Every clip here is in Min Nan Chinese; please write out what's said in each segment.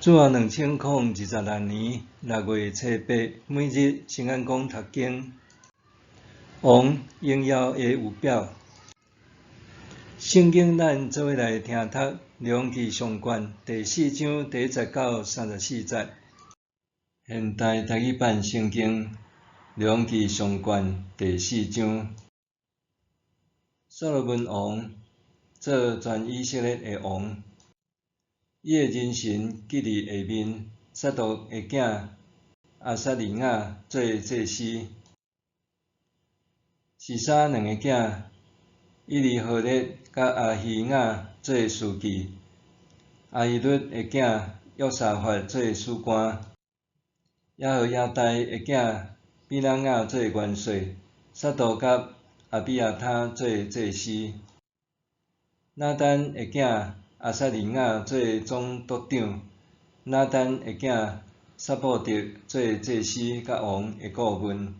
主後2026年6月初八，每日聖安講讀經，王榮耀的預表。聖經咱做伙來聽讀《列王紀上卷》第四章第一節到34節。現代台語版聖經《列王紀上卷》第四章。所羅門王做全以色列的王。伊的人神基利下面，撒督的囝亞撒利雅做祭司。示沙兩個囝以利何烈佮亞希雅做司祭，亞希律的囝約沙法做史官，耶何耶大的囝比拿雅做元帥，撒督佮亞比亞他做祭司，拿單的囝亞撒利雅做總督長，拿單的囝撒布德做祭司佮王的顧問，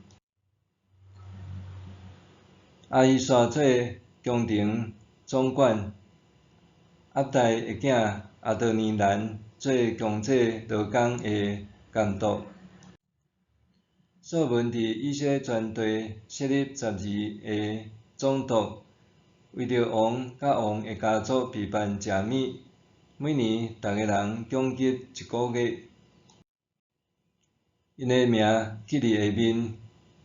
亞希沙做宮廷總管，押大的囝亞多尼蘭做強制勞工的監督。所羅門佇以色列全地設立十二个總督。為著王佮王的家族備辦食物，每年逐个人供給一個月。𪜶的名記佇下面，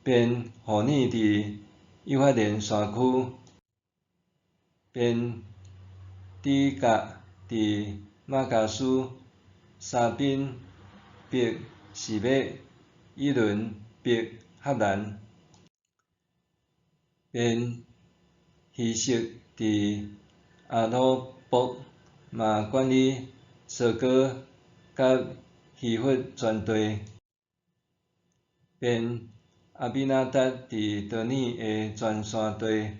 便戶擬佇以法蓮山區，便底甲佇瑪迦斯、沙賓、伯示麥、以崙、伯哈蘭，便希實佇亞魯卜嘛管理索哥佮希弗全地，便亞比拿達佇多爾的全山地，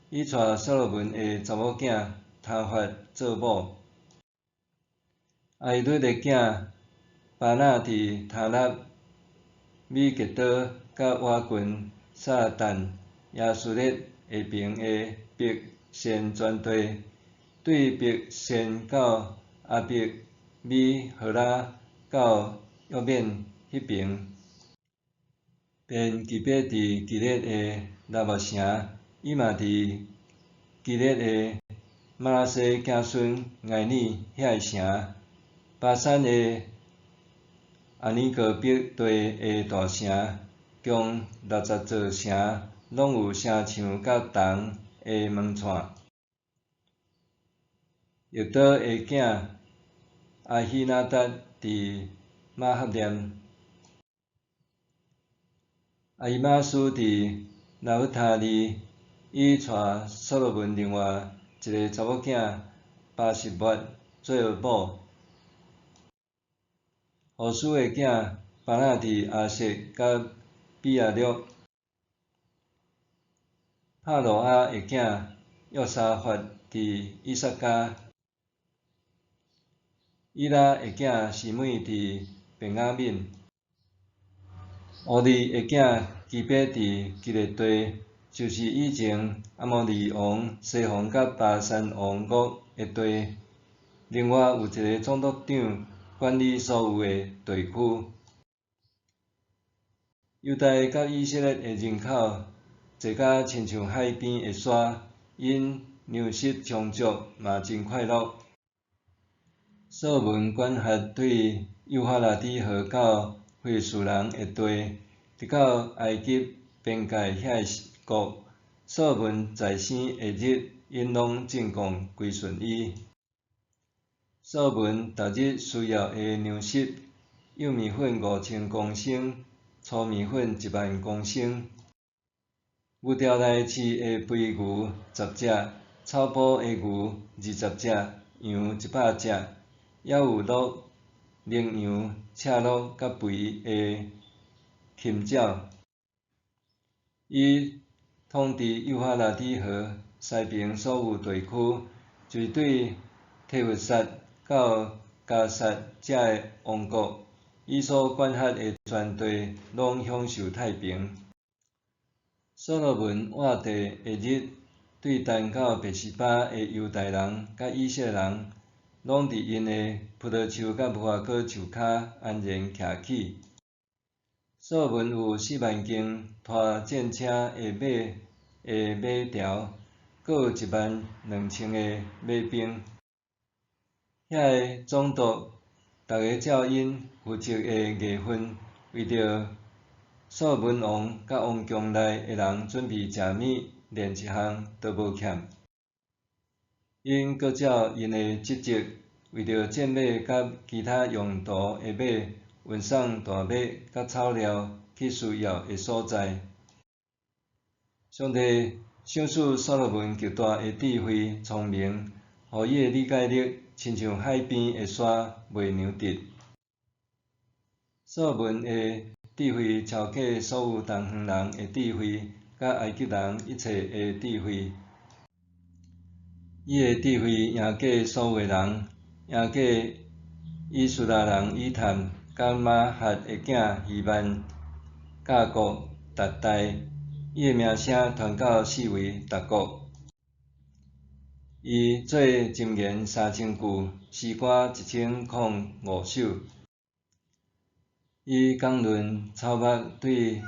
伊娶所羅門的查某囝他法做某。亞希律的囝巴拿佇他納、米吉多佮倚近撒但、耶斯列下爿的伯善全地，對伯善到亞伯米何拉到約緬彼爿，便基別佇基列的拉末城，伊嘛佇基列的瑪拿西子孫埃爾遐个城，巴珊的亞爾戈別地的大城，共60座城，攏有城牆佮銅的門掣。易多的囝亞希拿達佇瑪哈念，亞希瑪斯佇拿弗他利，伊娶所羅門另外一个查某囝巴實抹做某。戶書的囝巴拿佇亞設佮比亞略。帕魯亞的囝約沙法佇以薩迦，以拉的囝示每佇便雅憫，烏利的囝基別佇基列地，就是以前亞摩利王西宏佮巴珊王噩的地。另外有一个總督長管理所有的地區。猶大佮以色列的人口濟甲親像海邊的沙，𪜶糧食充足，嘛真快樂。所羅門管轄對幼發拉底河到非利士人的地，直到埃及邊界遐个國。所羅門在生的日，𪜶攏進貢歸順伊。所羅門逐日需要的糧食，幼麵粉5000公升，粗麵粉1萬公升。牛牢內飼的肥牛十隻，草埔的牛20隻，羊100隻，猶有鹿、羚羊、赤鹿較肥的禽鳥。伊統治幼發拉底河西爿所有地區，就是對提弗薩到迦薩遮个王國，伊所管轄的全地攏享受太平。所羅門活地的日，對但到別是巴的猶大人佮以色列人，攏佇𪜶的葡萄樹佮無花果樹跤安然徛起。所羅門有4萬間拖戰車的馬的馬槽，閣有1萬2千个馬兵。遐个總督，逐个照𪜶負責的月份，為著所羅門王佮王宮內的人準備食物，連一項都無欠。𪜶閣照𪜶的職責，為著戰馬佮其他用途的馬，運送大麥佮草料去需要的所在。上帝賞賜所羅門極大的智慧、聰明，予伊的理解力親像海邊的沙袂量得。所羅門的智慧超過所有東方人的智慧，佮埃及人一切的智慧。伊的智慧贏過所有的人，贏過以斯拉人以探佮瑪轄的囝希曼、甲國、達代。伊的名聲傳到四圍逐國。伊做箴言3000句，詩歌1005首。伊講論草木對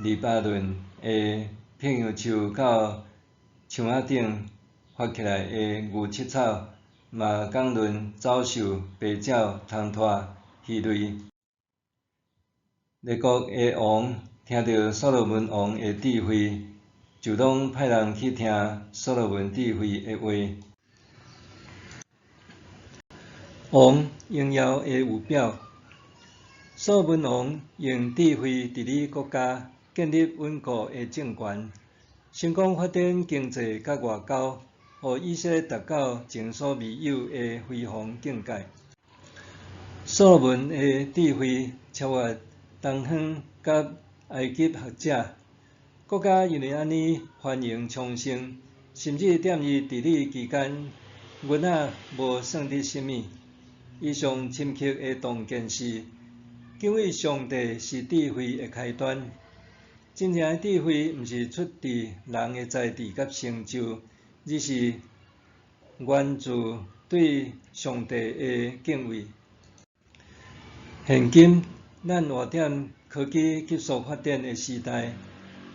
黎巴嫩的柏楊樹到樹仔頂發起來的牛膝草，嘛講論走獸、白鳥、蟲豸、魚類。列國的王聽著所羅門王的智慧，就攏派人去聽所羅門智慧的話。王榮耀的預表，所羅門王用智慧治理國家，建立穩固的政權，成功發展經濟佮外交，予以色列達到前所未有的輝煌境界。所羅門的智慧超越東方佮埃及學者，國家因為按呢繁榮昌盛，甚至踮伊治理期間，囡仔無算得啥物。伊上深刻的洞見是，敬畏上帝是智慧的開端。真正的智慧毋是出自人的才智佮成就，而是源自對上帝的敬畏。現今，咱活踮科技急速發展的時代，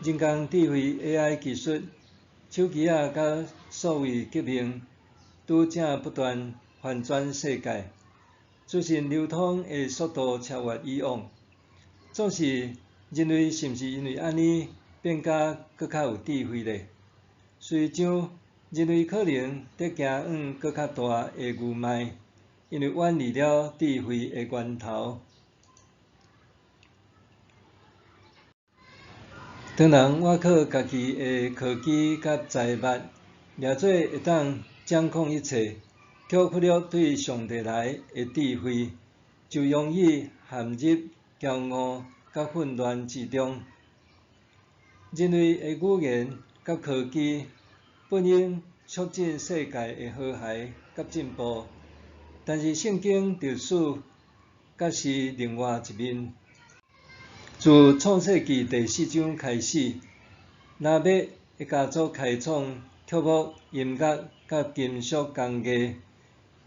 人工智慧 AI 技術、手機仔佮數位革命，拄正不斷翻轉世界，資訊流通的速度超越以往。總是人類是毋是因為按呢變甲閣較有智慧咧？隨將人類可能佇行往閣較大的愚昧，因為遠離了智慧的源頭。當人倚靠家己的科技佮財物，掠做會當掌控一切，卻忽略對上帝來的智慧，就容易陷入驕傲佮混亂之中。人類的語言佮科技本應促進世界的和諧佮進步，但是聖經歷史卻是另外一面。自創世紀第四章開始，拉麥的家族開創刻木、音樂佮金屬工藝，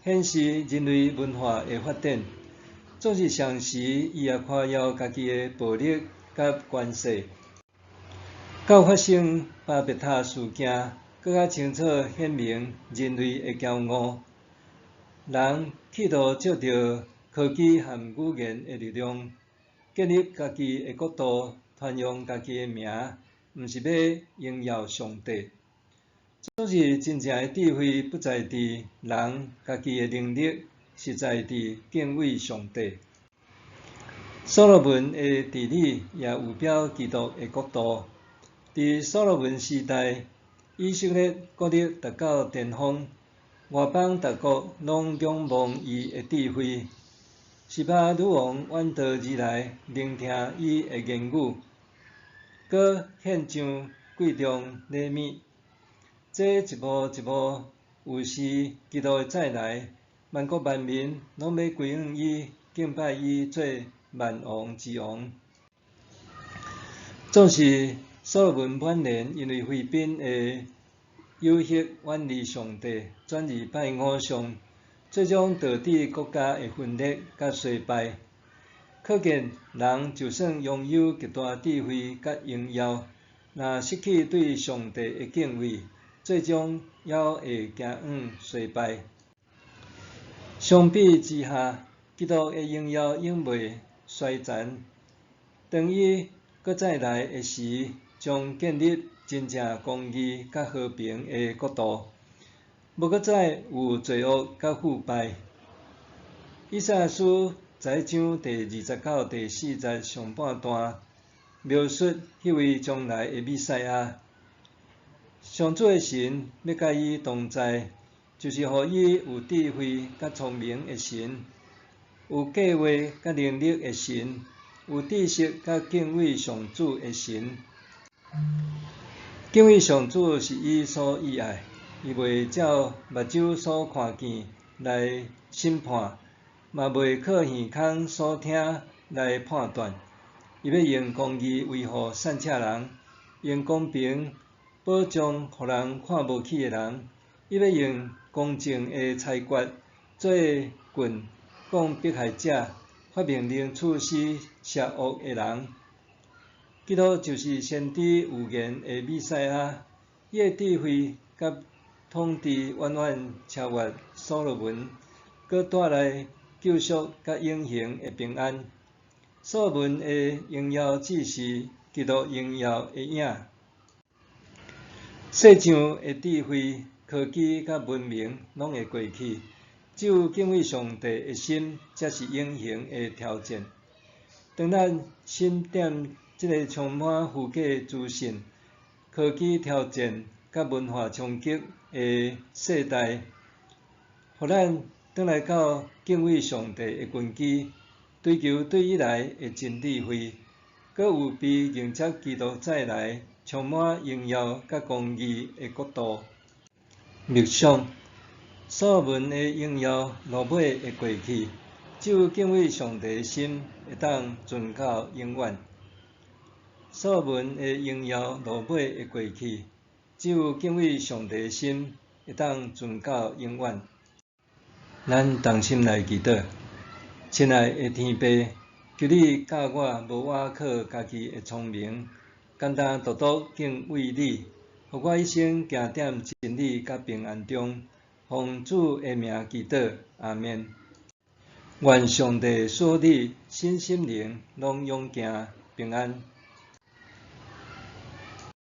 顯示人類文化的發展。總是同時，伊也誇耀家己的暴力佮權勢。到發生巴別塔事件，閣較清楚顯明人類的驕傲。人企圖藉著科技和語言的力量，建立家己的國度，傳揚家己的名，毋是欲榮耀上帝。總是真正的智慧，不在佇人家己的能力，實在佇敬畏上帝。所羅門的治理也預表基督的國度。佇所羅門時代，以色列國力達到巔峰，外邦逐國攏仰望伊的智慧。示巴女王遠道而來，聆聽伊的言語，閣獻上貴重禮物。這一步一步預示基督的再來，萬國萬民攏欲歸向伊，敬拜伊做萬王之王。總是所羅門晚年因為妃嬪的誘惑，遠離上帝，轉而拜偶像，最終導致國家的分裂佮衰敗。可見人就算擁有極大智慧佮榮耀，若失去對上帝的敬畏，最終猶會走向衰敗。相比之下，基督的榮耀永袂衰殘。當伊閣再來的時，將建立真正公義佮和平的國度，無閣再有罪惡佮腐敗。以賽亞書十一章第20到第4節上半段，描述彼位將來的彌賽亞。上主的神欲佮伊同在，就是予伊有智慧佮聰明的神，有計劃佮能力的神，有知識佮敬畏上主的神。敬畏上主是伊所喜愛，伊袂照目睭所看見來審判，嘛袂靠耳孔所聽來判斷。伊欲用公義維護散赤人，用公平保障予人看無起的人。伊欲用公正的裁決做棍摃迫害者，發命令處死邪惡的人。基督就是先知預言的彌賽亞，伊的智慧佮統治遠遠超越所羅門，閣帶來救贖佮永恆的平安。所羅門的榮耀只是基督榮耀的影。世上的智慧、科技佮文明攏會過去，只有敬畏上帝的心，才是永恆的挑戰。當咱身踮這个充滿虛假資訊、科技挑戰佮文化衝擊的世代，予咱轉來到敬畏上帝的根基，追求對伊來的真智慧，閣預備迎接基督再來，充滿榮耀佮公義的國度。默想，所羅門的榮耀落尾會過去，只有敬畏上帝的心會當存到永遠。所羅門的榮耀落尾會過去，只有敬畏上帝的心會當存到永遠。咱同心來祈禱，親愛的天父，求你教我無倚靠家己的聰明，單單獨獨敬畏你，予我一生行踮真理佮平安中。奉主的名祈禱，阿們。願上帝賜予你身心靈攏勇健平安。